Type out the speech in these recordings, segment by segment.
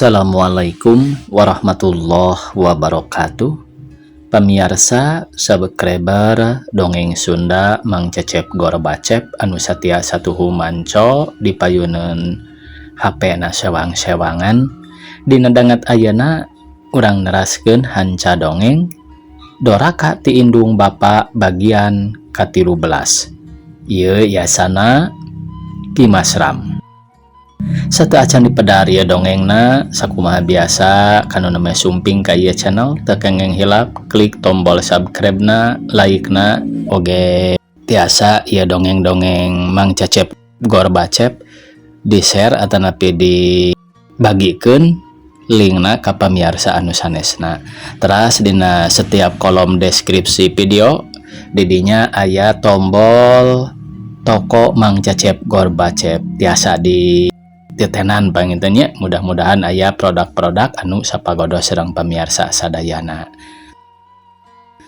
Assalamualaikum warahmatullahi wabarakatuh. Pamiarsa subscriber Dongeng Sunda Mang Cecep Gorbacep anu satia satuhu manco di payuneun HP na sewang-sewangan. Dina danget ayeuna urang neraskeun hanca dongeng Doraka ti Indung Bapa bagian ka-13. Ieu yasana Ki Masram. Sateuacan dipedar ieu dongengna, sakumaha biasa kanu namanya sumping ka ieu channel teu kengeng hilap klik tombol subscribe na, like na, oge tiasa ieu dongeng-dongeng Mang Cecep Gorbacep di share atanapi dibagikeun linkna ka pamiarsa anu sanesna. Teras dina setiap kolom deskripsi video didinya aya tombol toko Mang Cecep Gorbacep, tiasa di titenan panginten nya. Mudah-mudahan aya produk-produk anu sapagodos sareng pamiarsa sadayana.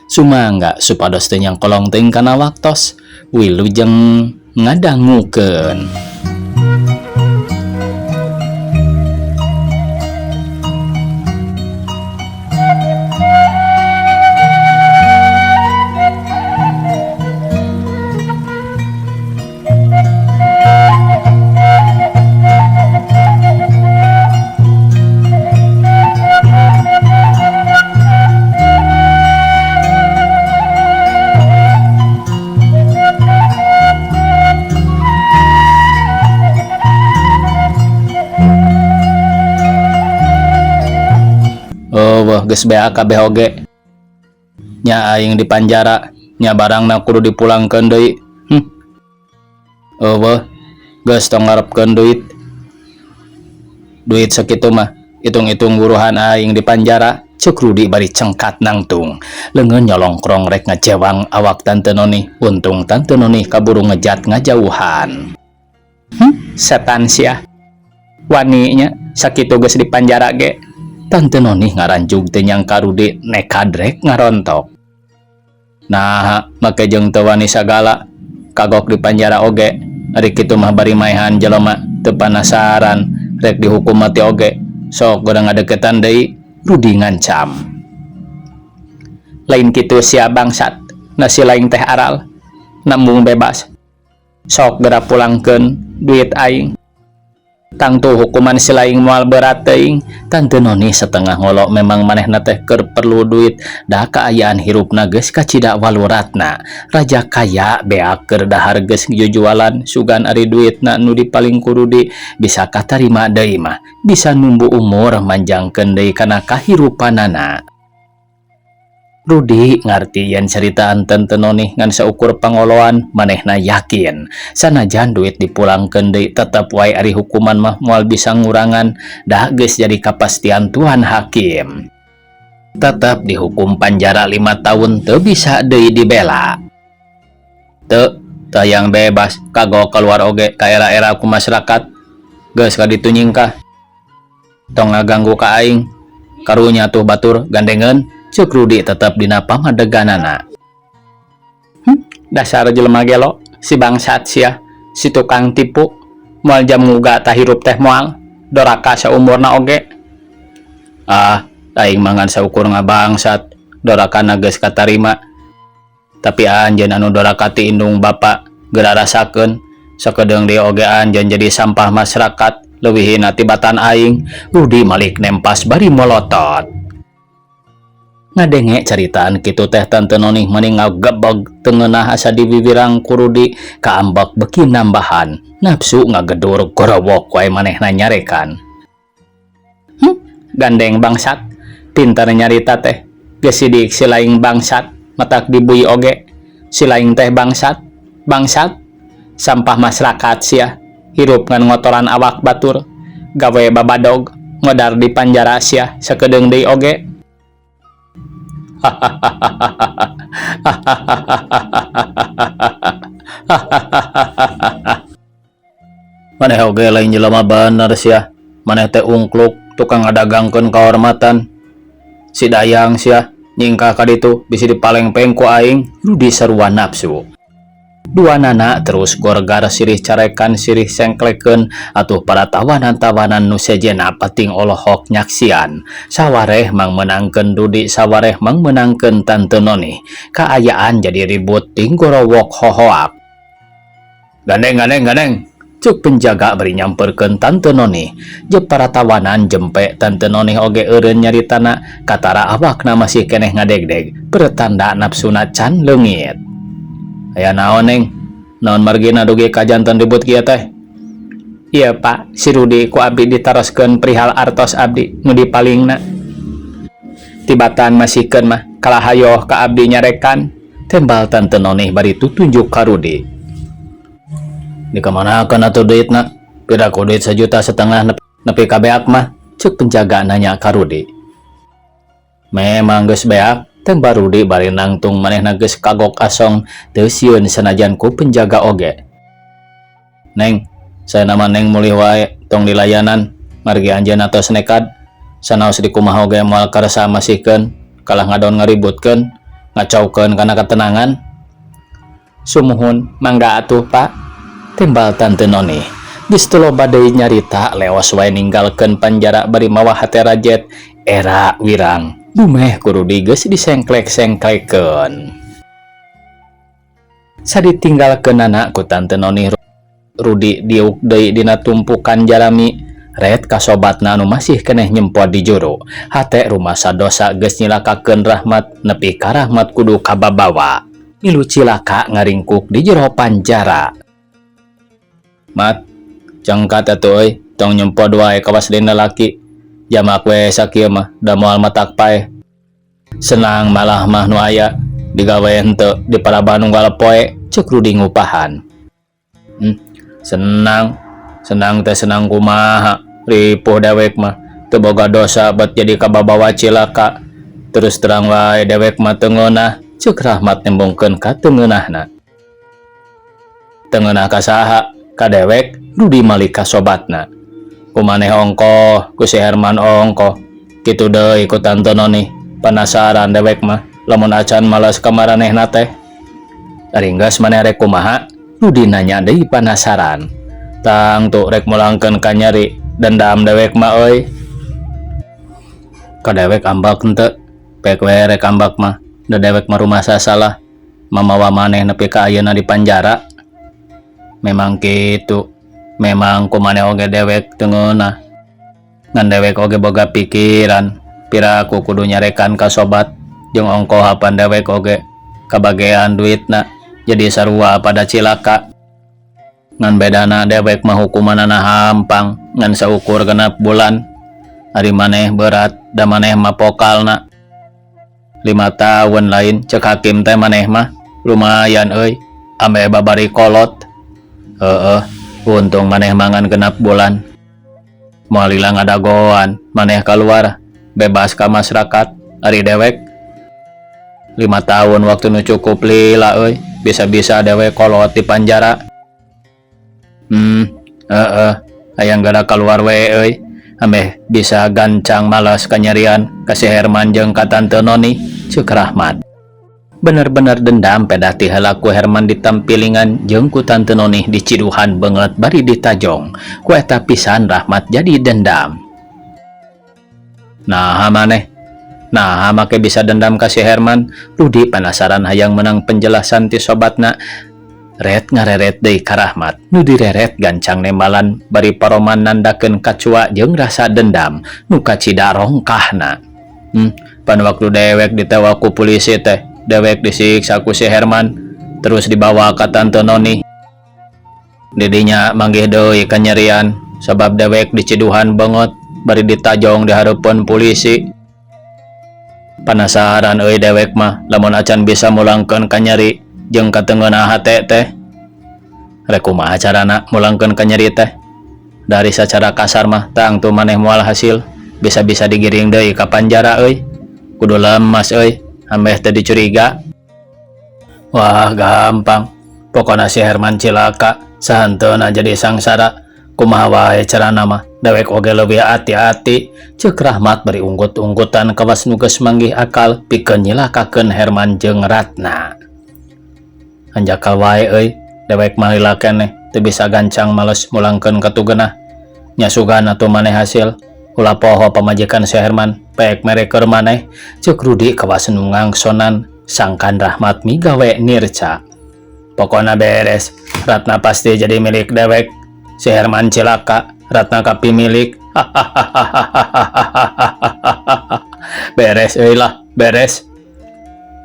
Sumangga supados teu nyangkolong teuing kana waktos, wilujeng ngadangukeun. Oh, wah, geus beak kabeh oge. Nya aing di panjara, nya barangna kudu dipulangkeun deui. Eueuh, geus tong ngarepkeun duit. Duit sakitu mah hitung-hitung buruhan aing di panjara. Cek Rudi bari cengkat nangtung. Leungeun nyolongkrong rek ngajewang awak Tante Noni. Untung Tante Noni kaburu ngejat ngajauhan. Setan sia. Waninya sakitu geus di panjara ge. Tante Noni ngaranjug teu nyangka Rudi nekad rek ngarontok. Nah, make jeung teu wani sagala kagok di panjara oge. Ari kitu mah bari maehan jelema teu panasaran rek dihukum mati oge. Sok geura ngadeukeutan deui, Rudi ngancam. Lain kitu sia bangsat, nasi lain teh aral, nambung bebas. Sok geura pulangkeun duit aing. Tangtu hukuman si laing moal berat teuing. Tante Noni setengah ngolok memang manehna teh keur perlu duit, da kaayaan hirupna geus kacida waluratna. Raja kaya beak keur dahar geus jujualan, sugan ari duitna nu dipaling ku Rudi bisa katarima deui mah, bisa numbu umur manjangkeun deui kana kahirupanana. Rudi ngarti yen ceritaan Tante Noni ngan saukur pangoloan, manehna yakin sanajan duit dipulangkeun deui tetep wae ari hukuman mah moal bisa ngurangan, dah geus jadi kapastian Tuhan Hakim. Tetep dihukum panjara 5 tahun teu bisa deui dibela. Teu tayang bebas kagok keluar oge ka era-era ku masyarakat geus ka ditu nyingkah. Tong ngaganggu ka aing, karunya tuh batur gandengeun. Cek Rudi tetep dina pamadeganana. Dasar jelema gelo, si bangsat sia, si tukang tipu, moal jam nguga tahirup teh moal, doraka saumurna oge. Ah, aing mangan saukur ngabangsat, doraka geus katarima. Tapi anjeun anu doraka ti indung bapa geura rasakeun, sakedeung deui oge anjeun jadi sampah masyarakat, leuwih hina tibatan aing. Rudi malik nempas bari molotot. Ngadenge caritaan kitu teh Tante Noni meni ngagebeg tengenah asa diwiwirang ku Rudi, kaambek beki nambahan, nafsu ngagedur gorowok wae manehna nyarekan. Gandeng bangsat, pintar nyarita teh, geus sidik si laing bangsat, matak dibui oge, si laing teh bangsat, bangsat, sampah masyarakat sia, hirup ngan ngotoran awak batur, gawe babadog, ngodar di panjara sia, sakedeung deui oge. Maneh oge lain jelema bener sia, maneh teh ungkluk tukang ngadagangkeun kahormatan. Si Dayang sia nyingkah ka ditu bisi dipalengpeng ku aing, Rudi sarua nafsu. Duanana terus gorgar sirih carekan sirih sengklekeun atuh para tawanan-tawanan nu sejenna pating olohok nyaksian. Sawareh mangmeunangkeun Rudi, sawareh mangmeunangkeun Tante Noni. Kaayaan jadi ribut ting gorowok hohoak. "Gandeng, gandeng, gandeng!" cuk penjaga bari nyamperkeun Tante Noni. Jeung para tawanan jempe. Tante Noni oge eureun nyaritana, katara awakna masih keneh ngadegdeg, pertanda nafsuna can leungit. "Aya naon, Neng? Naon margina dugi ka janten ribut kieu teh?" "Iya, Pak, si Rudi ku abdi ditaroskeun perihal artos abdi nu dipalingna. Tibatan masihkeun mah kalah hayoh ka abdi nyarekan," tembal Tante Noni bari tutunjuk ka Rudi. "Dikamanakeun atuh duitna? Piraku duit 1,5 juta nepi ka beak mah?" cek penjaga nanya ka Rudi. "Memang geus beak," tembal Rudi bari nangtung manehna geus kagok asong, teu sieun sanajan ku penjaga oge. "Neng, saena mah Neng mulih wae, tong dilayanan, margi anjeunna tos nekad. Sanaos dikumaha oge moal karasa masihkeun, kalah ngadon ngaributkeun, ngacaukeun kana ketenangan." "Sumuhun, mangga atuh, Pak," timbal Tante Noni. Geus teu loba deui nyarita, leos wae ninggalkeun panjara bari mawa hate rajet era wirang. Dumeh ku Rudi geus disengklek-sengklekeun. Saditinggalkeunana ku Tante Noni, Rudi diuk deui dina tumpukan jarami ret ka sobatna anu masih keneh nyempot di juru. Hate rumasa dosa geus nyilakakeun Rahmat, nepi ka Rahmat kudu kababawa. Milu cilaka ngaringkuk di jero panjara. "Mat, cengkat atuh euy, tong nyempot wae kawas lain lalaki. Jamak we sakieu mah, da moal matak paeh. Senang malah mah nu aya, digawe henteu diparaban unggal poe," cek Rudi ngupahan. Senang, senang teh senang kumaha, ripuh dewek mah, teu boga dosa bet jadi kababawa cilaka. Terus terang wae dewek mah teu ngeunah," cek Rahmat nembongkeun ka teu ngeunahna. "Teu ngeunah ka saha? Ka dewek?" Rudi malik ka sobatna. "Ku maneh ongkoh, ku si Herman ongkoh. Kitu deui ku Tante Noni. Penasaran dewek mah, lamun acan males ka maranehna teh." "Ari geus maneh rek kumaha?" Rudi nanya deui penasaran. "Tangtu rek mulangkeun ka nyeri, dendam dewek mah euy." "Ka dewek ambek henteu? Pek we rek ambek mah, da dewek mah rumasa salah mamawa maneh nepi ka ayeuna di panjara." "Memang kitu. Memang ku maneh oge dewek teu ngeunah. Ngan dewek oge boga pikiran. Piraku kudu nyarekan ka sobat, jeung ongkoh apan dewek oge kabagean duitna, jadi sarua pada cilaka. Ngan bedana dewek mah hukumanana hampang, ngan saukur 6 bulan. Ari maneh berat, da maneh mah pokalna. 5 tahun lain cek hakim teh maneh mah. Lumayan euy, ameh babari kolot. Heeh, untung maneh mah ngan 6 bulan. Moal lila ngadagoan, maneh keluar bebas ka masyarakat. Ari dewek 5 tahun waktu nu cukup lila euy, bisa-bisa dewek kolot di panjara." Heeh, hayang geura keluar we euy. Ameh bisa gancang malas kanyerian ka si Herman jeung ka Tante Noni," cek Rahmat. Bener-bener dendam pedah ti heula ku Herman ditampilingan jeung ku Tante Noni diciduhan beungeut bari ditajong. Ku eta pisan Rahmat jadi dendam. "Naha maneh? Naha make bisa dendam ka si Herman?" Rudi penasaran hayang menang penjelasan ti sobatna. Ret ngareret deui ka Rahmat. Nu direret gancang nembalan bari paroman nandakeun kacua jeung rasa dendam nu kacida rongkahna. Pan waktu dewek ditewak ku polisi teh, dewek disiksa ku si Herman, terus dibawa ka Tante Noni. Didinya manggih deui kanyerian sabab dewek diciduhan beungeut bari ditajong di hareupeun polisi. Penasaran euy dewek mah lamun acan bisa mulangkeun kanyeri jeung katengeunah hate teh. Rek kumaha carana mulangkeun kanyeri teh? Dari sacara kasar mah tangtu maneh moal hasil, bisa-bisa digiring deui ka panjara euy. Kudu lemas euy, ambeh teu dicuriga." "Wah, gampang. Pokona si Herman cilaka, sahanteuna jadi sangsara. Kumaha wae carana mah, dewek oge leuwih hati-hati," cek Rahmat bari unggut-unggutan kawas nu geus manggih akal pikeun nyilakakeun Herman jeung Ratna. Hanjakal wae euy, dewek mah lila keneh teu bisa gancang males mulangkeun ka tugenah. Nya sugan atuh maneh hasil. Ulah poho pamajikan si Herman, pek mere keur maneh, ceuk Rudi kawas nu ngangsonan sangkan Rahmat migawe nirca. Pokona beres, Ratna pasti jadi milik dewek. Si Herman cilaka, Ratna kapimilik. Hahaha. Beres euy lah, beres.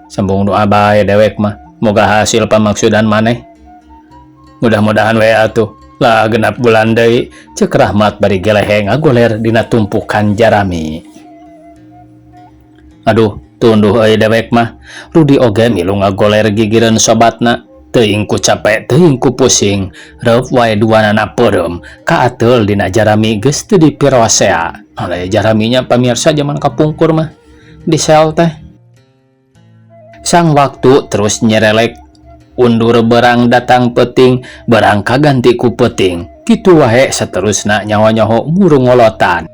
Sembung doa bae dewek mah, moga hasil pamaksudan maneh. Mudah-mudahan we atuh. Lah genap bulan deui, ceuk Rahmat bari gelehe ngagoler dina tumpukan jarami. Aduh, tunduh euy dewek mah. Rudi oge milu ngagoler gigireun sobatna. Teuing ku capek, teuing ku pusing, reup wae duanana peureum, kaateul dina jarami geus teu dipirosea. Oleh jaraminya pamirsa zaman kapungkur mah di sel teh. Sang waktu terus nyerelek undur berang datang peting, berang kaganti ku peting. Kitu wae seterusna nyawa-nyaho murung ngolotan.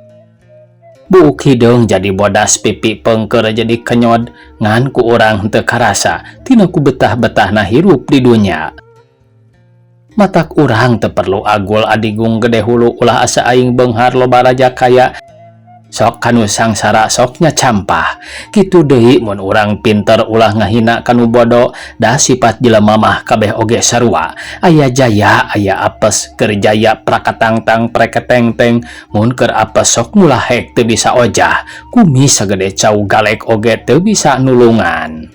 Buuk hideung jadi bodas pipi pengker jadi kenyod ngan ku urang henteu karasa tina ku betah-betahna hirup di dunya. Matak urang teu perlu agul adigung gede hulu ulah asa aing beunghar loba raja kaya sok kanu sangsara soknya campah. Kitu deui mun urang pinter ulah ngahina kanu bodo da sifat jelema mah kabeh oge sarua. Aya jaya aya apes keur jaya prakatangtang preketengteng mun keur apes sok mulahek teu bisa ojah kumis sagede cau galek oge teu bisa nulungan.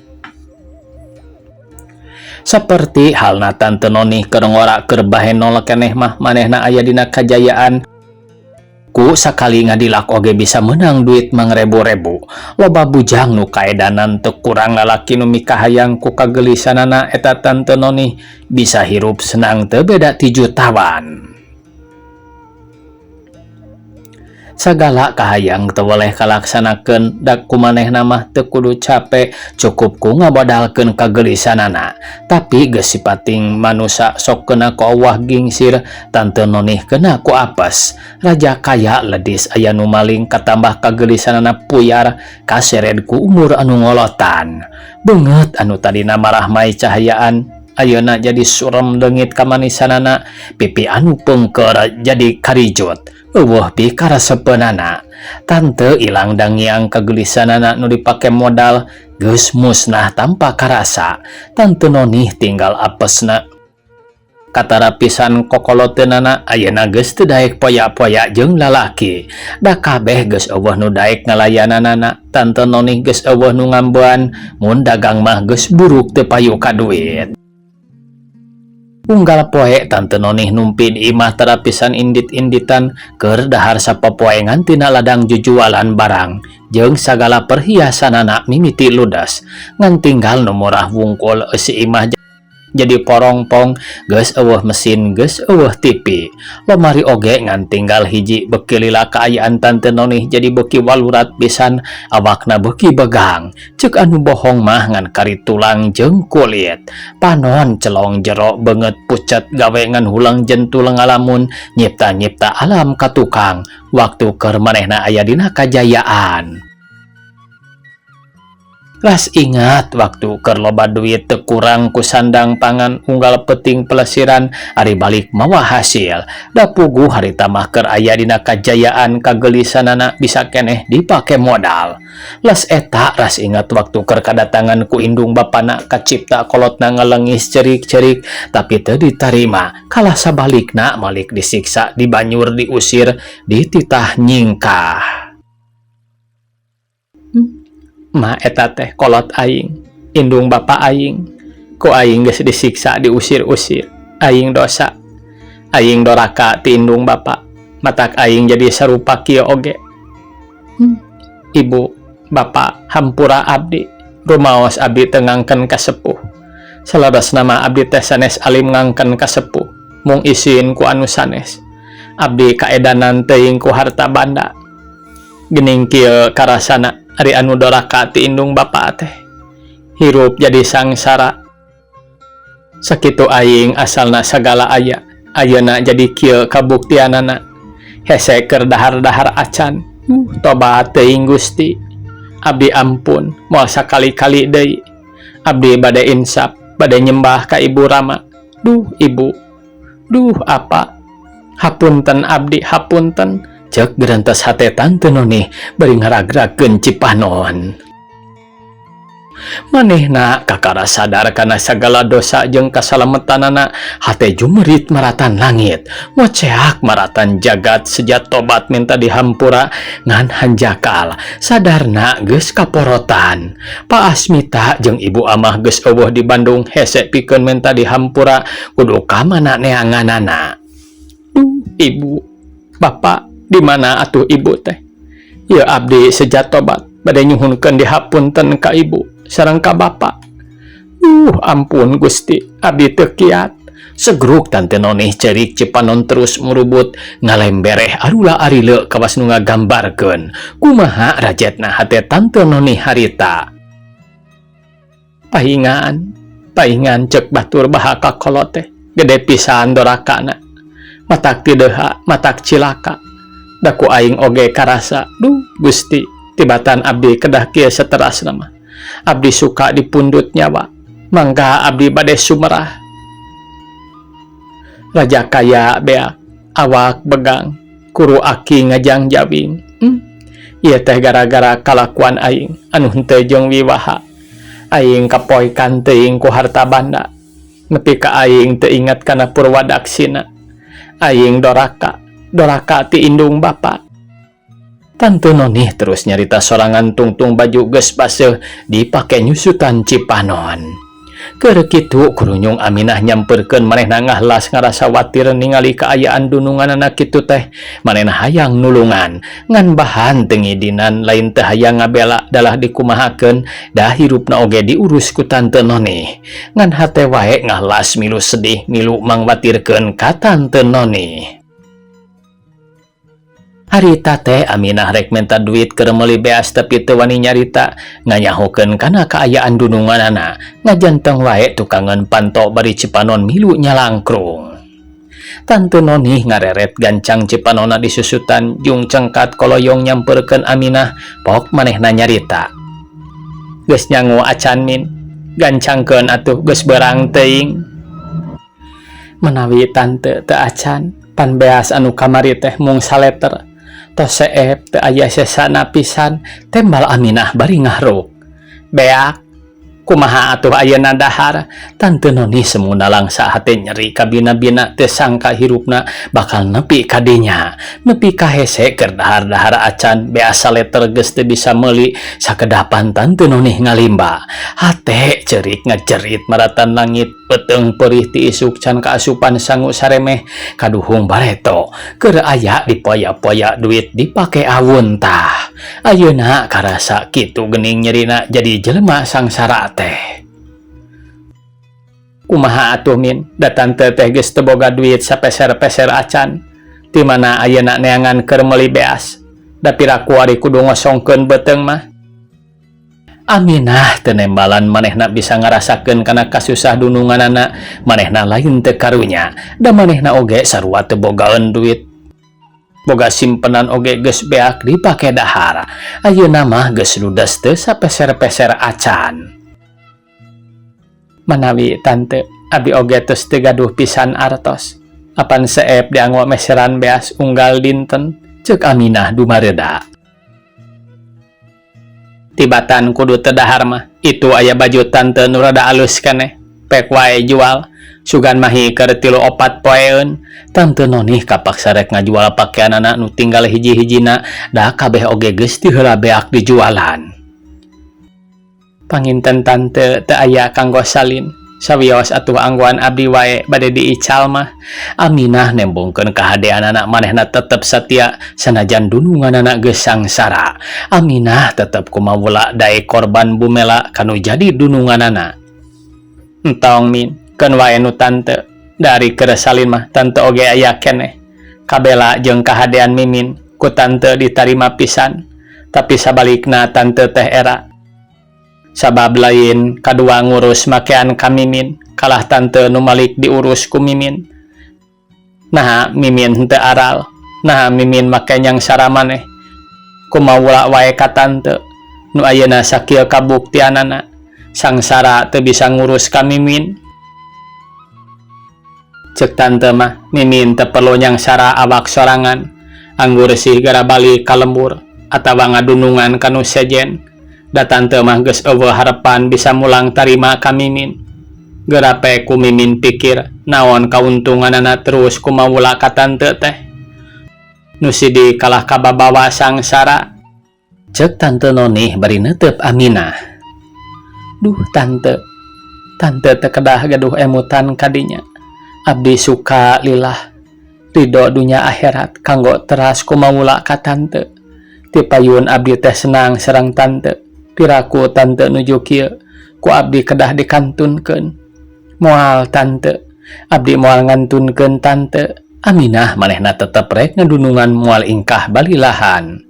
Seperti halna Tante Noni keur ngora keur bahenol keneh mah manehna aya dina kajayaan. Ku sakali ngadilak oge bisa menang duit mangrebu-rebu. Loba bujang nu kaedanan teu kurang lalaki nu mikahayang ku kagelisanana eta Tante Noni bisa hirup senang teu beda ti jutawan. Sagala kahayang teu weleh kalaksanakeun da ku manehna mah teu kudu cape cukup ku ngabodalkeun kagelisanana. Tapi geus sipating manusa sok kena ku Allah gingsir Tante Nonih kena ku apes. Raja kaya ledis aya nu maling katambah kagelisanana puyar kasered ku umur anu ngolotan. Beungeut anu tadina marahmai cahayaan ayeuna jadi surem leungit kamanisanana pipi anu pengker jadi karijut. Eueuh pikaresepeunana. Tante ilang dangiang kagelisanana nu dipake modal geus musnah tanpa karasa. Tante Nonih tinggal apesna. Katara pisan kokoloteunana ayeuna geus teu daek poya-poya jeung lalaki. Da kabeh geus eueuh nu daek ngalayananana. Tante Nonih geus eueuh nu ngambean mun dagang mah geus buruk teu payu ka duit. Unggal poe Tante Nonih numpi di imah tarapisan indit-inditan keur dahar sapopoe ngantina ladang jujualan barang jeung sagala perhiasanana mimiti ludes ngan tinggal nu murah wungkul eusi imah jadi porongpong geus eueuh mesin geus eueuh TV lomari oge ngan tinggal hiji beuki lila kaayaan Tante Nonih jadi beuki walurat pisan awakna beuki begang ceuk anu bohong mah ngan kari tulang jeung kulit panon celong jero beungeut pucet gawe ngan hulang jentul ngalamun nyipta-nyipta alam ka tukang waktu keur manehna aya dina kajayaan. Ras ingat waktu keur loba duit teu kurang ku sandang pangan unggal peuting pelesiran ari balik mawa hasil da puguh harita mah keur aya dina kajayaan kagelisanana bisa keneh dipake modal. Les eta ras ingat waktu keur kadatangan ku indung bapana kacipta kolotna ngalengis cerik-cerik tapi teu ditarima kalah sabalikna malik disiksa dibanyur diusir dititah nyingkah. Ma eta teh kolot aing, indung bapa aing, ku aing geus disiksa diusir-usir, aing dosa, aing doraka ti indung bapa, matak aing jadi sarupa kieu oge. Ibu, bapa, hampura abdi, rumaos abdi teu ngangken ka sepuh. Salaras nama abdi teh sanes alim ngangken ka sepuh, mung isin ku anu sanes. Abdi kaedanan teuing ku harta banda. Geuning kieu karasana ari anu doraka ti indung bapa teh hirup jadi sangsara. Sakitu aing asalna sagala aya ayeuna jadi kieu kabuktianana hese keur dahar-dahar acan. Tobat teuing Gusti, abdi ampun moal sakali-kali deui. Abdi bade insaf Bade nyembah ka ibu rama. Duh ibu, duh apa, hapunten abdi hapunten, cek gerentes hate Tante Noni bari ngaragrakeun cipanon. Manehna kakara sadar kana sagala dosa jeung kasalametanana, hate jumerit maratan langit, ngoceak maratan jagat sejat tobat minta dihampura ngan hanjakal sadarna geus kaporotan. Pak Asmita jeung ibu amah geus euweuh di Bandung, hese pikeun minta dihampura kudu ka mana neanganana. Duh ibu, bapak, di mana atuh ibu teh? Ya abdi sejat tobat bade nyuhunkeun dihapunten ka ibu sareng ka bapak. Ampun Gusti, abdi teu kiat. Segruk Tante Nonih cerik, cipanon terus murubut ngalembereh arula arile kawas nu ngagambarkeun kumaha rajetna hate Tante Nonih harita. Pahingan, pahingan cek batur bahaka kolot teh gede pisan dorakana. Matak tideha, matak cilaka. Da ku aing oge karasa, duh Gusti, tibatan abdi kedah kieu saterasna mah. Abdi suka dipundut nyawa. Mangga abdi bade sumerah. Raja kaya beak, awak begang, kuru aki ngajang jawing. Ieu teh gara-gara kalakuan aing anu henteu jeung wiwaha. Aing kapoekan teuing ku harta banda. Nepi ka aing teu ingat kana purwadaksina. Aing doraka, doraka ti indung bapa. Tante Nonih terus nyarita sorangan tungtung baju geus baseuh dipake nyusutan cipanon. Keur kitu kurunyung Aminah nyamperkeun, manehna ngahlas ngarasa watir ningali kaayaan dununganana kitu teh. Manehna hayang nulungan ngan bahan teu ngidinan, lain teu hayang ngabela dalah dikumahakeun da hirupna oge diurus ku Tante Nonih. Ngan hate wae ngahlas milu sedih milu mangwatirkeun ka Tante Nonih. Harita teh Aminah rek menta duit keur meuli beas tapi teu wani nyarita nganyahokeun kana kaayaan dununganana, ngajanteng wae tukangan panto bari cipanon milu nyalangkrung. Tante Nonih ngareret gancang cipanona disusutan jung cengkat koloyong nyamperkeun Aminah, pok manehna nyarita. Geus nyangu acan min, gancangkeun atuh geus berang teuing. Menawi tante teu acan, pan beas anu kamari teh mung saleter. Tos seep teu aya sesana pisan, tembal Aminah bari ngahruk. Beak, kumaha atuh ayeuna dahar? Tante Noni semuna langsa hate nyeri kabina-bina, teu sangka hirupna bakal nepi ka dinya. Nepi ka hese keur dahar-dahar acan, beas saleter geus teu bisa meuli, sakedapan Tante Noni ngalimba. Hate cerik ngajerit maratan langit, peteung perih ti isuk can kaasupan sangu saremeh, kaduhung bareto keur aya dipoya-poya duit dipake awun tah. Ayeuna karasa kitu geuning nyerina jadi jelema sangsara teh. Kumaha atuh min, da tante teh geus teu boga duit sapeser-peser acan. Ti mana ayeuna neangan keur meuli beas? Da piraku ari kudu ngosongkeun beuteung mah. Aminah teu nembalan manehna bisa ngarasakeun kana kasusah dununganana, manehna lain teu karunya, da manehna oge sarua teu bogaeun duit. Boga simpenan oge geus beak dipake dahar. Ayeuna mah geus ludes teu sapeser-peser acan. Manawi tante, abi oge tos teu gaduh pisan artos. Apan seep dianggo meseran beas unggal dinten, ceuk Aminah dumareda. Tibatan kudu teu dahar mah, itu aya baju tante nu rada alus keneh, pek wae jual. Sugan mahi keur tilu opat poeun. Tante Nonih kapaksa rek ngajual pakeanana nu tinggal hiji-hijina, da kabeh oge geus ti heula beak dijualan. Panginten tante teu aya kanggo salin. Sawios atuh anggoan abdi wae bade diical mah. Aminah nembongkeun kahadeanana, manehna tetep satia sanajan dununganana geus sangsara. Aminah tetep kumawula daek korban bumela kanu jadi dununganana. Entong min, keun wae nu tante. Dari keur salin mah tante oge aya keneh. Kabela jeung kahadean mimin ku tante ditarima pisan. Tapi sabalikna tante teh era. Sabab lain kadua ngurus makean ka mimin, kalah tante nu malik diurus ku mimin. Naha mimin henteu aral, naha mimin make nyangsara maneh. Kumawula wae ka tante, nu ayeuna sakieu kabuktianana. Sangsara teu bisa ngurus ka Mimin. Cek tante mah Mimin teu perlu nyangsara awak sorangan. Anggur sih gera balik ka lembur atawa ngadunungan ka nu sejen. Da tante mah geus euweuh harepan bisa mulang tarima ka Mimin. Geura pe ku Mimin pikir naon kauntunganana terus kumawula ka tante teh. Nu sidi kalah kababawa sangsara. Cek tante Nonih bari neuteup Aminah. Duh tante, tante teu kedah gaduh emutan ka dinya. Abdi suka lillah ridho dunya akhirat kanggo teras kumawula ka tante. Ti payun abdi teh senang sareng tante. Piraku tante nuju kieu ku abdi kedah dikantunkeun. Moal tante, abdi moal ngantunkeun tante. Aminah manehna tetep rek ngadunungan moal ingkah balilahan.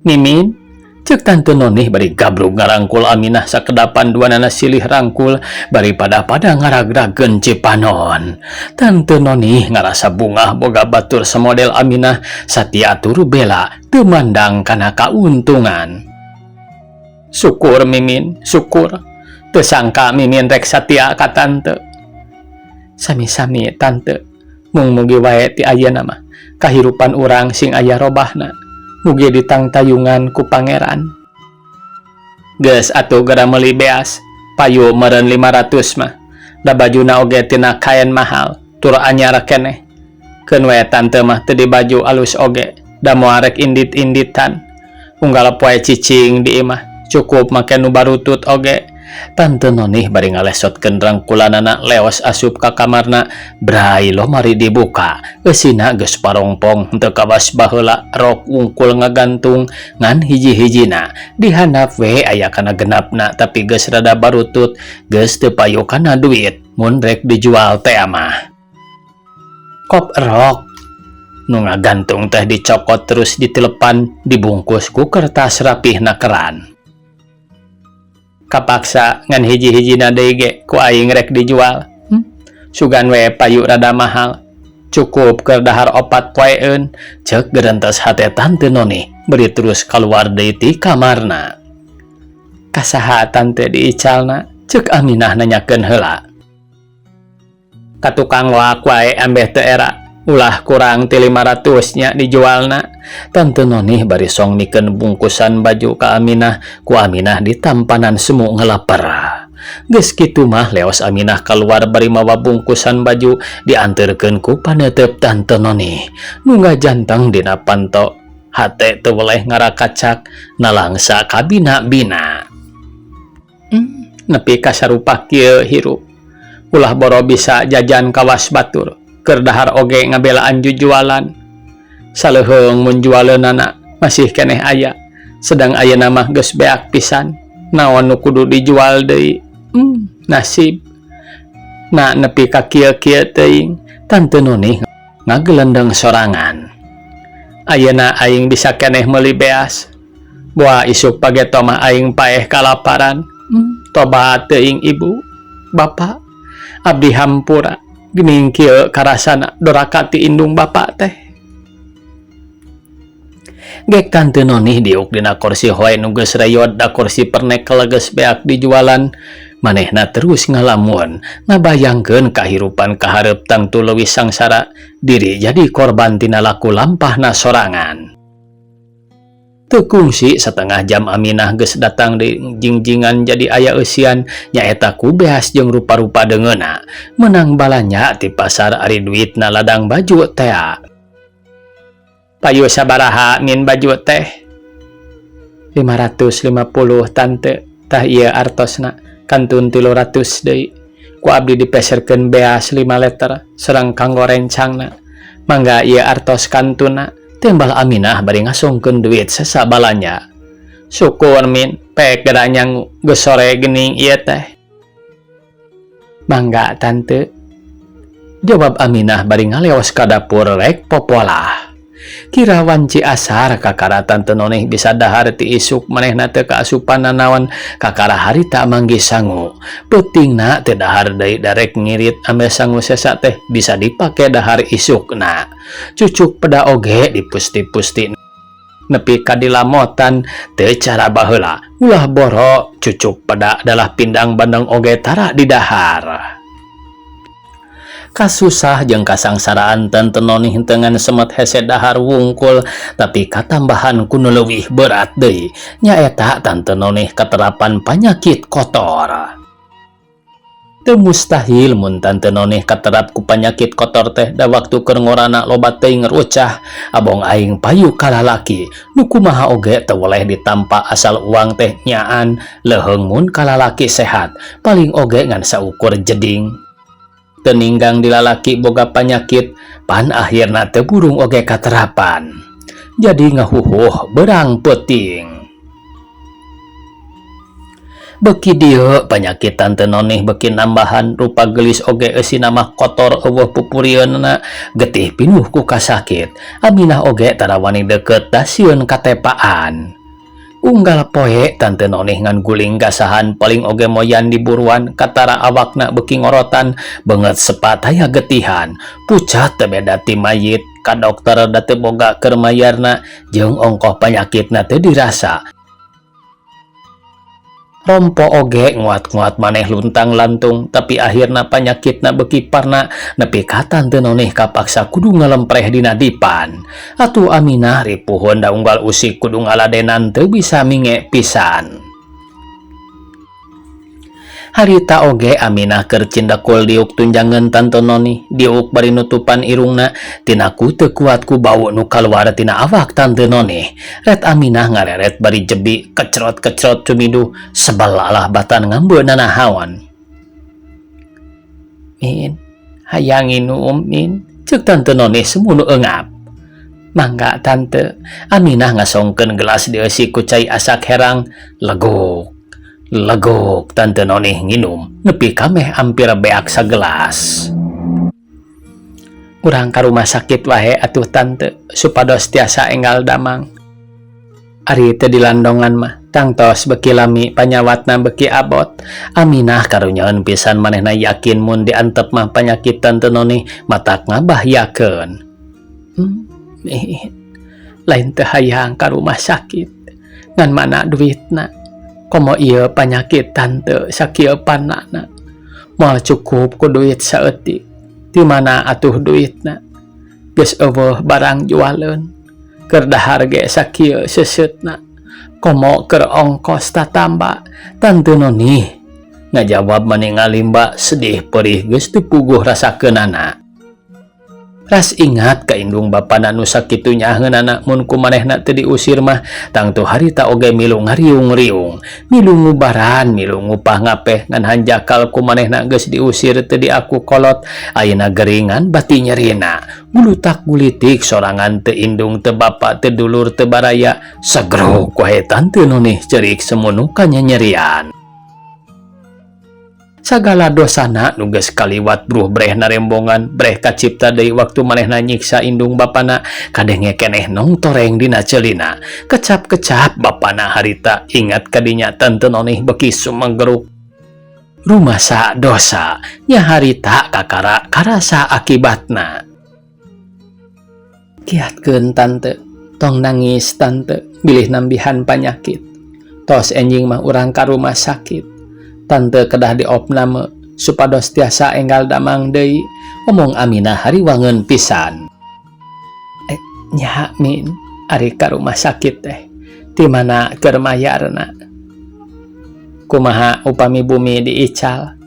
Mimin, cek tante Nonih bari gabrug ngarangkul Aminah sakedapan duanana silih rangkul bari pada-pada ngaragrageun cipanon. Tante Nonih ngarasa bungah boga batur semodel Aminah satia turu bela teu mandang kana kauntungan. Syukur Mimin, syukur. Teu sangka Mimin rek satia ka tante. Sami-sami tante. Mung mugi wae ti ayeuna mah kahirupan urang sing aya robahna. Mugi ditangtayungan ku pangeran. Geus atuh geura meuli beas, payu meureun 500 mah. Da bajuna oge tina kaen mahal, tur anyar keneh. Keun we tante mah teu dibaju alus oge, da moal rek indit-inditan. Unggal poe cicing di imah, cukup make nu barutut oge. Tante Nonih bari ngalesotkeun rangkulanana leos asup ka kamarna, brai lomari dibuka. Eusina geus parongpong henteu kawas baheula rok wungkul ngagantung ngan hiji-hijina dihandap we aya kana genapna tapi geus rada barutut, geus teu payu kana duit mun rek dijual teh mah. Kop rok nu ngagantung teh dicokot terus ditilepan dibungkus ku kertas rapih nakeran. Kapaksa ngan hiji-hijina deui ge ku aing rek dijual. Sugan we payu rada mahal. Cukup keur dahar 4 poeun, cek gerentes hate tante Noni beri terus kaluar deui ti kamarna. Kasaha tante diicalna, cek Aminah nanyakeun heula. Ka tukang loak wae ambeh teu era, ulah kurang ti 500 nya dijualna. Tante Nonih bari song mikeun bungkusan baju ka Aminah, ku Aminah ditampanan semu ngelaper. Geus kitu mah leos Aminah kaluar bari mawa bungkusan baju dianterkeun ku paneuteub Tante Nonih. Nu ngajanteng dina panto, hate teu weleh ngarakacak nalangsa kabina-bina. Nepi ka sarupa kieu hirup. Ulah boro bisa jajan kawas batur, keur dahar oge ngabelaan jujualan. Saleuheung mun jualeunana masih keneh aya, sedang ayeuna mah geus beak pisan. Naon nu kudu dijual deui? Nasib. Na nepi ka kieu-kieu teuing, Tante Nonih ngagelendeng sorangan. Ayeuna aing bisa keneh meuli beas. Boa isuk pageto mah aing paeh kalaparan. Tobat teuing ibu, bapak, abdi hampura. Geuning kieu karasana doraka ti indung bapak teh. Gek Tante Nonih diuk dina kursi hoe nu geus reyod da kursi pernek keleges beak dijualan. Manehna terus ngalamun, ngabayangkeun kahirupan kahareup tangtu leuwih sangsara, diri jadi korban tina laku lampahna sorangan. Teu kungsi setengah jam Aminah geus datang di jingjingan jadi aya eusian nyaeta ku beas jeung rupa-rupa deungeunna. Menang balanja ti pasar ari duitna ladang baju tea. Payu sabaraha min baju teh? 550 tante, tah ieu artosna kantun 300 deui. Ku abdi dipeserkeun beas 5 liter sareng kanggo rencangna. Mangga ieu artos kantuna. Tembal Aminah bari ngasongkeun duit sasabalanya. Syukur min, pek geura nyangu geus sore geuning ieu teh. Mangga tante. Jawab Aminah bari ngaleos ka dapur rek popolah. Kira wanci asar kakara Tante Nonih bisa dahar ti isuk manehna teu kaasupan nanaon kakara harita manggih sangu. Peutingna teu dahar deui darek ngirit ameh sangu sesa teh bisa dipake dahar isukna. Cucuk peda oge dipusti-pusti. Nepi ka dilamotan teu cara baheula ulah boro cucuk peda dalah pindang bandeng oge tara didahar. Kasusah jeung kasangsaraan Tante Nonih teu ngan semet hese dahar wungkul tapi katambahan ku nu leuwih berat deui nyaeta Tante Nonih katerapan panyakit kotor. Teu mustahil mun Tante Nonih katerap ku panyakit kotor teh da waktu keur ngorana loba teuing rucah abong aing payu ka lalaki nu kumaha oge teu weleh ditampa asal uang teh nyaan leuheung mun ka lalaki sehat paling oge ngan saukur jeding. Teu ninggang di lalaki boga panyakit pan akhirna teu burung oge katerapan. Jadi ngahuhuh berang peuting. Beki dieu panyakit Tante Nonih beki nambahan rupa geulis oge eusina mah kotor eueuh pupurieunna getih pinuh ku kasakit. Aminah oge tara wani deukeut da sieun katepaan. Unggal poe Tante Nonih ngan guling gasahan paling oge moyan di buruan katara awakna beki ngorotan beungeut sepat aya getihan pucat teu beda ti mayit ka dokter da teu boga keur mayarna jeung ongkoh panyakitna teu dirasa. Rompo oge nguat-nguat maneh luntang lantung tapi akhirna panyakitna beki parna nepi ka Tante Nonih kapaksa kudu ngalempreh dina dipan. Atuh Aminah ripuhun da unggal usik kudu ngaladenan teu bisa minge pisan. Harita oge Aminah keur cindekul diuk tunjangan Tante Nonih diuk bari nutupan irungna tinaku teu kuat ku bau nu kaluar tina awak Tante Nonih. Ret Aminah ngareret bari jebi kecrot-kecrot cumiduh sebel alah batan ngambeun nanahaon. Min, hayang nginum min, ceuk Tante Nonih semunu eungap. Mangga Tante, Aminah ngasongkeun gelas dieusi ku cai asak herang leguk. Leguk Tante Nonih nginum nepi ka meh ampir beak sagelas. Urang ka rumah sakit wae atuh Tante supados tiasa enggal damang. Ari teu dilandongan mah tangtos beki lami panyawatna beki abot. Aminah karunyaeun pisan manehna yakin mun diantep mah panyakit Tante Nonih matak ngabahyakeun. Lain teu hayang ka rumah sakit ngan mana duitna. Komo ieu panyakit Tante sakieu panana moal cukup ku duit saeutik. Ti mana atuh duitna? Geus eueuh barang jualeun. Keur dahar ge sakieu seuseutna. Komo keur ongkos tatamba. Tante Nonih ngajawab mani ngalimba sedih perih geus teu puguh rasakeunana. Ras ingat ka indung bapana nu sakitu nyaaheunana mun ku manehna teu diusir mah tangtu harita oge milu ngariung-riung, milu ngubaran, milu ngupah ngapeh ngan hanjakal ku manehna geus diusir teu diaku kolot ayeuna geringan bati nyerina gulutak gulitik sorangan teu indung teu bapa teu dulur teu baraya sagrok wae Tante Nonih cerik semunu kanyanyerian. Sagala dosana nu geus kaliwat bruh breh narembongan breh kacipta deui waktu manehna nyiksa indung bapana kadenge keneh nongtoreng dina ceulina kecap-kecap bapana harita ingat kadinya Tante Nonih beki sumegeruk rumasa dosa nya harita kakara karasa akibatna. Kiatkeun Tante tong nangis Tante bilih nambihan panyakit tos enjing mah urang ka rumah sakit. Tante kedah diopname supados tiasa enggal damang deui omong Aminah hariwangeun pisan. Nya min ari ka rumah sakit teh ti mana keur mayarna? Kumaha upami bumi diical?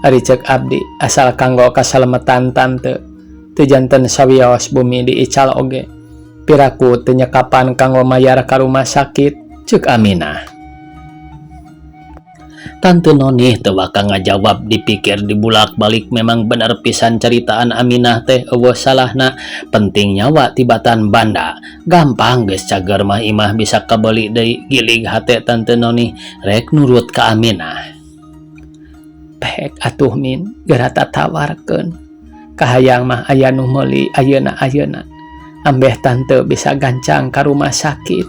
Ari ceuk abdi asal kanggo kasalemetan Tante teu janten sawios bumi diical oge. Piraku teu nyekapan kanggo mayar ka rumah sakit ceuk Aminah. Tante Nonih teu waka ngajawab dipikir dibulak-balik memang bener pisan ceritaan Aminah teh eueuh salahna penting nyawa tibatan banda gampang geus cager mah imah bisa kabeuli deui gilig hate Tante Nonih rek nurut ka Aminah. Pek atuh min geura tatawarkeun kahayang mah aya nu meuli ayeuna-ayeuna ambeh Tante bisa gancang ka rumah sakit.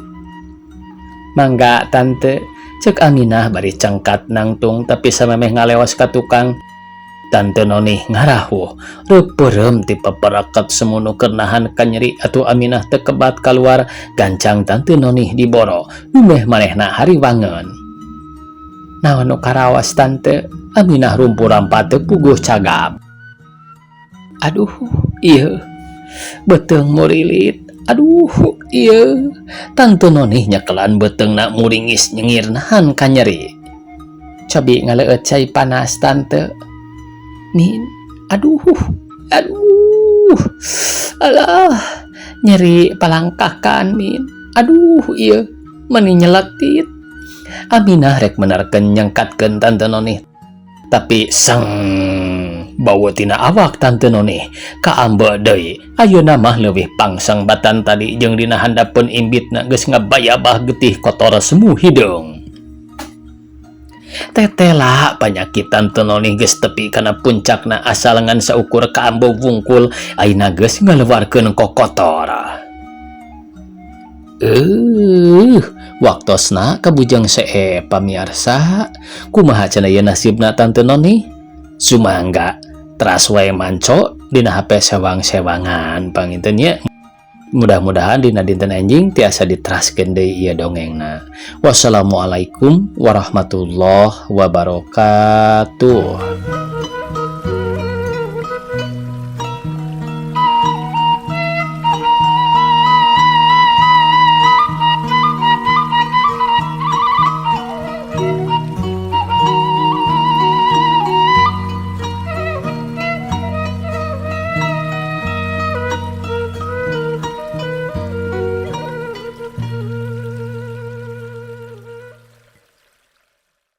Mangga Tante ceuk Aminah bari cengkat nangtung tapi samemeh ngaleos ka tukang Tante Nonih ngarahuh reupeurem ti peperaket semu nu keur nahan kanyeri atuh Aminah teu kebat kaluar gancang Tante Nonih diboro dumeh manehna hariwangeun. Naon nu karaos, Tante? Aminah rumpu rampa teu puguh cagap. Aduh, ieu beuteung murilit, aduh ieu. Tante Nonih nyekelan beuteungna muringis nyengir nahan kanyeri. Cobi ngaleueut cai panas, Tante. Min, aduh, aduh, alah, nyeri palangkakan, Min, aduh ieu meni nyeletit. Aminah rek menerkeun nyengkatkeun Tante Nonih, tapi seng bau tina awak Tante Nonih kaambe deui. Ayeuna mah leuwih pangsang batan tadi jeung dina handapeun imbitna geus ngabayabah getih kotor semu hideung. Tetela panyakit Tante Nonih geus tepi kana puncakna, asal ngan saukur kaambe wungkul ayeuna geus ngaluarkeun kokotor. Waktosna kabujeng seep, pamiarsa. Kumaha cenah ieu nasibna Tante Noni? Sumangga teras wae manco dina HP sewang-sewangan panginten nya. Mudah-mudahan dina dinten enjing tiasa diteraskeun deui ieu dongengna. Wassalamualaikum warahmatullahi wabarakatuh.